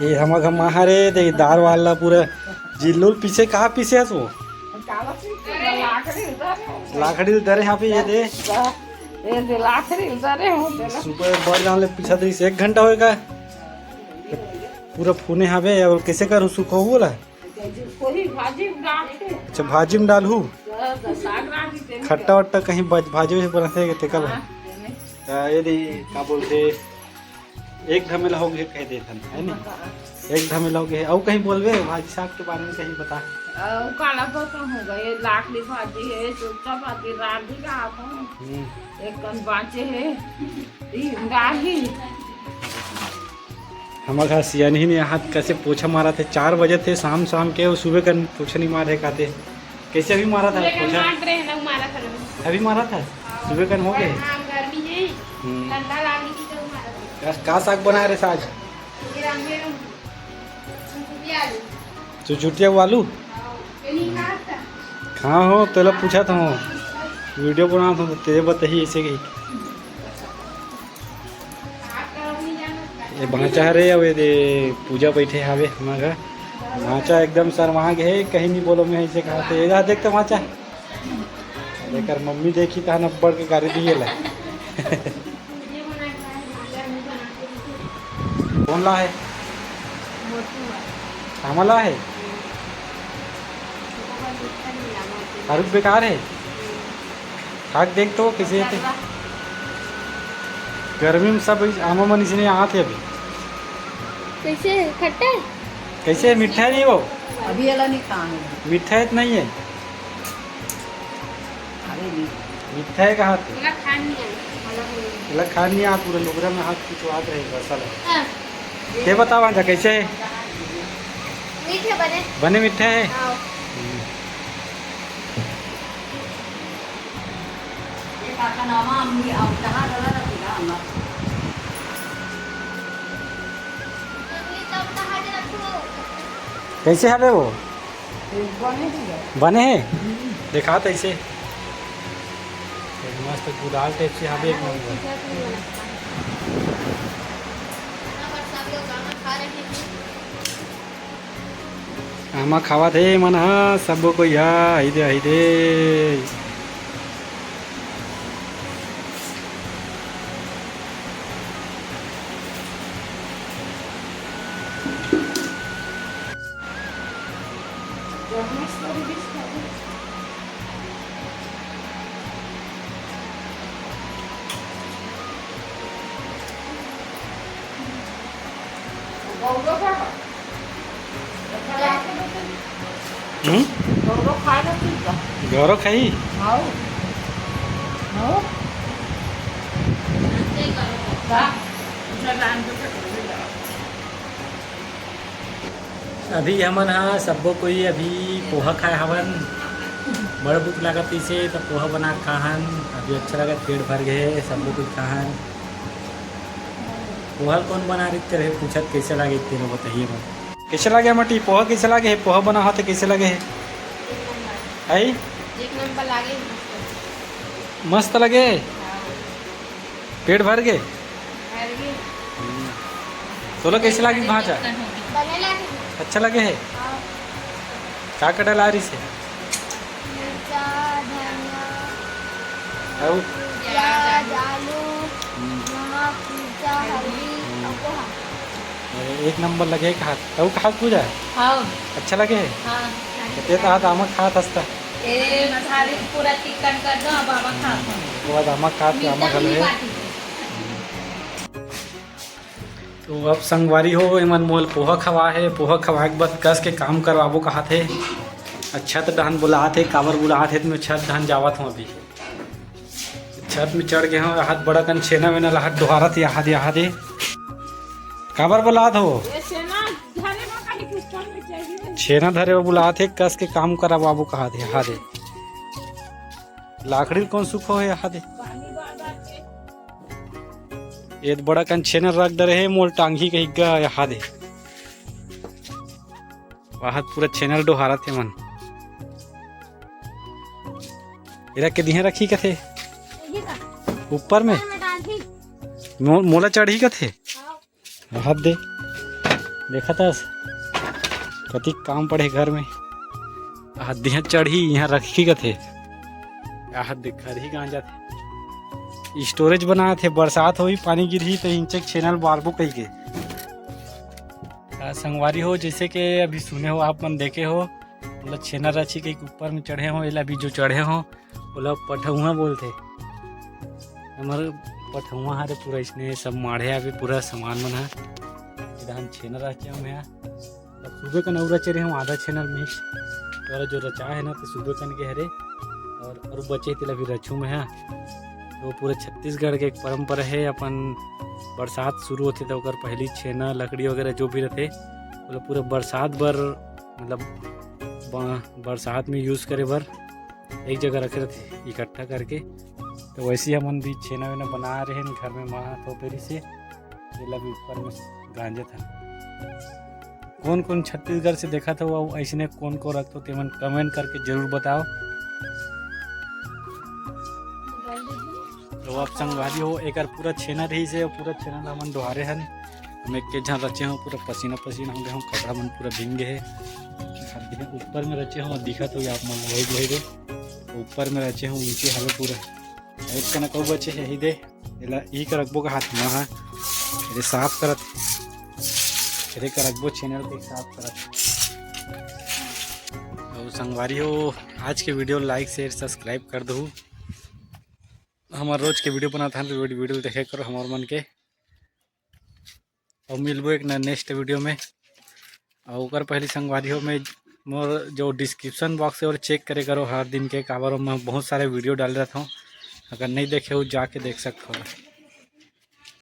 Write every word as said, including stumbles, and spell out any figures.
ये हमर घर माँ हरे, दे दार वाला पूरा जिल्लुल पीसे, कहाँ पीसे हस वो? काला पीसे, लाकड़ी उधर है। लाकड़ी उधर है यहाँ पे, ये दे। ये दे लाकड़ी उधर है, वो दे। सुबह बड़ जान ले पीसा दे, एक घंटा होएगा। पूरा फूने हावे, और कैसे करू, सुखो बोला? कोई भाजी में डाल के। अच्छा, भाजी में डालहू? तो, तो साग रांधी तेने खट्टा वट्टा कहीं भाजी वही बनाते हैं, तेकर हाँ, तेने। आ, ये दे, का बोलते, एक धमेला हो गए कह देथन, है नी? एक धमेला हो गए, अउ कहीं बोलबे भाजी साग के बारे में कहीं बता। अउ काला पता होगा, ये लाकड़ी भाजी है, चुपचा भाजी, रांधी का आप हम्म। एक कन बाँचे है, ई रांधी। हमर घर सियानही ने हाथ कैसे पोछा मारा थे, चार बजे थे शाम, शाम के, वो सुबह कन पोछा नहीं मारे खाते। कैसे अभी मारा था सुबह कन पोछा? मार रहे हैं ना, मारा था ना। अभी मारा था? हाँ। सुबह कन हो गए? हाँ, गर्मी है। हम्म। ठंडा लागेगी तो मारा था। का, का साग बनाए रहे आज? ये रामधेनु। ये आलू। चुचुटिया वो आलू? हाँ, ये नहीं खाता। हाँ हो, तेला पूछा था, वीडियो बना था, तेरे बताइए ऐसे कही। ये भांचा हरे, अब ये दे पूजा बैठे हावे हमर घर। भांचा एकदम शर्मा गे हे, कहीं नहीं बोलो मैं ऐसे कहा थे। ये देख तो भांचा, एकर मम्मी देखी तहन अब्बड़ के गारी दिए ला। कौन ला है? हमला है? अरुप बेकार है। खाक देख तो कैसे है ते? गर्मी में सब आमा मन इसने आते अभी। कैसे है? खट्टा है? कैसे है? मीठा है नहीं वो? अभी वाला नहीं खाएंगे। मीठा है तो नहीं है? अरे नहीं। मीठा है कहाँ पे? एला खान नहीं आए, अलग हो गया। एला खान नहीं आ, पूरा लुगरा में हाथ पिछवात रहे, बसल है। हाँ। ये बताओ भांचा, कैसे है? मीठे बने। बने मीठे है? हाँ। हम्म। ये काका नामा अम्मी अब कहाँ गला रखी ना हम। कैसे हवे वो? बने हे? देखा तो ऐसे मस्त गुलाल टाइप से हवे, एक नंबर। आमा खावत हे मन हा, सबो कोई हा, हाई दे, हाई दे। हम्म? गौरव खाई? हाँ। हाँ। अभी हमन हा सब्बो कोई अभी पोहा खाए हवन, बड़ भूख लागत इसे तो पोहा बना के खाहन। अभी अच्छा लगत, पेट भर गए, सब्बो कोई खाहन। पोहा कौन बना रही तेरे पूछत, कैसे लागे तेरे बताइए मत। कैसे लागे मटी पोहा, कैसे लागे है पोहा बना होते, कैसे लगे है? आई? एक नंबर लागे। मस्त लगे? हाँ। पेट भर गए? भर गए। तोला कैसे लागे भांचा? बने लागे। अच्छा लगे है? हाँ। का का डला रही से? मिर्चा, धनिया, अउ? प्याज, आलू, हम्म। नमक, मिर्चा, हल्दी, हम्म। अउ पोहा। अरे, एक नंबर लगे का हाथ। अउ का हाथ पूजा? हाँ। अच्छा लगे है? हाँ। ते तो हाथ आमा खात हंसता। ए, मसाले पूरा चिकन कर दो, अब आमा खात हूँ। वो आज आमा खात, आमा मीठा खा भी ले। बाटी है। तो अब संगवारी हो, एमन मोल पोहा खवा हे, पोहा खवाए के बाद कस के काम करवाबो कहात हे। अच्छा, तो डहन बुलात हे, काबर बुलात हे, तो मैं छत डहन जावत हूँ अभी। छत में चढ़ गए हूँ, हाथ बड़ा कन छेना वेना ला हाथ डोहारत हे, हाथ, हाथ हे। काबर बुलात हो? ये छेना धरे में कहीं कुछ काम में चाहिए। छेना धरे में बुलात हे, कस के काम करवाबो कहात हे, हाथ हे। लाकड़ी कौन सुखो हे, हाथ हे। ये तो बड़ा कन छेना रख डरे हे, मोल टांगी कही गा, हाथ हे। वहां पूरा छेना डोहारत हे मन। एला के दिहे रखी कथे? ये का? ऊपर में? ऊपर में डालही। मो-, मोला चढ़ही कथे? हाँ। हाथ दे। देखत हस, कतिक काम पड़े घर में। आहा, दिहा चढ़ही, इहाँ रखही कथे। आहा, देखा रही कहाँ जाथे। स्टोरेज बनात हे, बरसात होही, पानी गिरही, त इंचे के छेना ल बारबो कहिके। आ, संगवारी हो, जैसे कि अभी सुने हो, आप मन देखे हो, मतलब छेना रची के ऊपर में चढ़े हो, एला अभी जो चढ़े हो, ओला पठउहा बोलथे। हमर पठउहा हरे पूरा इसने सब माढ़े आवे, पूरा सामान मन ह। इधर छेना रचे हूँ मैं ह। अब सुबह कन अउ रचे रहे हूँ आधा छेना मिस। तो जो रचा है ना, तो सुबह कन के हरे। और, और बचे तेला भी रचू मैं ह। तो पूरा छत्तीसगढ़ के एक परंपरा है, अपन बरसात शुरू होथे तो ओकर पहली छेना, लकड़ी वगैरह जो भी रहथे, ओला पूरा बरसात बर, मतलब ब-, बरसात में यूज़ करे बर एक जगह रखे रहथे इकट्ठा करके। तो वैसे ही हमन भी छेना वेना बना रहे हैं घर में, माँ हाथ पेरी से, तेला भी ऊपर में गांजत हन। कौन कौन छत्तीसगढ़ से देखत हो, अउ ऐसने कौन को रखथो, तेमन कमेंट करके जरूर बताओ। तो अब संगवारी हो, एकर पूरा छेना रही से, पूरा छेना ला हमन डोहारे हन। हम एक के झन रचे हो, पूरा पसीना पसीना हो गए हो, कपड़ा मन पूरा भींग गए है। अब देखो, ऊपर में रचे हो, दिखत हो आप मन, वही, वही दे। ऊपर में रचे हो, नीचे हवे पूरा। एक कनक अउ बचे है, यही दे। एला ई कर रखबो का हाथ में, हाँ। एदे साफ करत, एदे कर रखबो छेना ल साफ करत। अउ संगवारी हो, आज के वीडियो like, share, subscribe कर दहू। हमर रोज के वीडियो बनात हन, वीडियो, वीडियो देखे करो हमर मन के। अउ मिलबो एक न नेक्स्ट वीडियो में। अउ ओकर पहली संगवारी हो, मैं मोर जो डिस्क्रिप्शन बॉक्स है, ओला चेक करे करो हर दिन के, काबर मैं बहुत सारे वीडियो डाल रहता हूँ। अगर नहीं देखे हो, जाके देख सकते हो।